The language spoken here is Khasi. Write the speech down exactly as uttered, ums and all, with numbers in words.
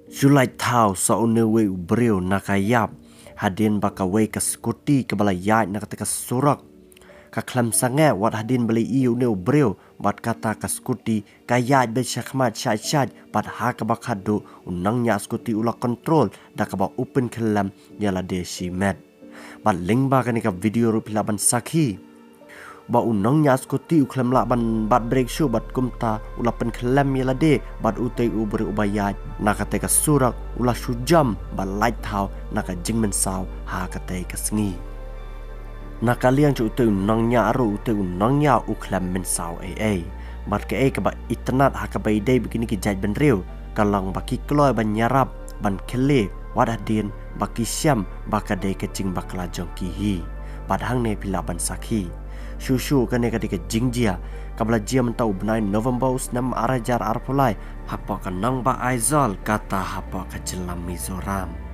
Shu lait thaw sa une uwei u briew na ka ïap hadien ba kawei ka skuti kaba la ïaid na katei ka surok ka khlem sangeh wat hadien ba la ïohi une u briew bad kata ka skuti ka ïaid beit shakhmat shait shait bad ha kaba khatduh u nongñiah skuti u la kontrol da kaba u pynkhyllem ïa lade shimet. Bad lyngba kane ka video ruh phi lah ban sakhi ba u nongñiah skuti u khlem lah ban bat brake shuh bad kumta u la pynkhyllem ïa lade bad utei u briew uba ïaid na katei ka surok u la shu jam bad lait thaw na ka jingmynsaw ha katei ka sngi. Na ka liang jong utei u nongñiah ruh, utei u nongñiah u khlem mynsaw ei ei. Bad kaei kaba itynnad ha kaba ïadei bad kine ki jaitbynriew ka long ba ki kloi ban ïarap ban kylli wat hadien ba ki shem ba ka dei ka jingbakla jong ki hi. Bad hangne phi lah ban sakhi. Shuh shuh kane ka dei ka jingjia kaba la jia mynta u bnai November u snem ar hajar arphew lai hapoh ka nongbah Aizawl, kata hapoh ka jylla Mizoram.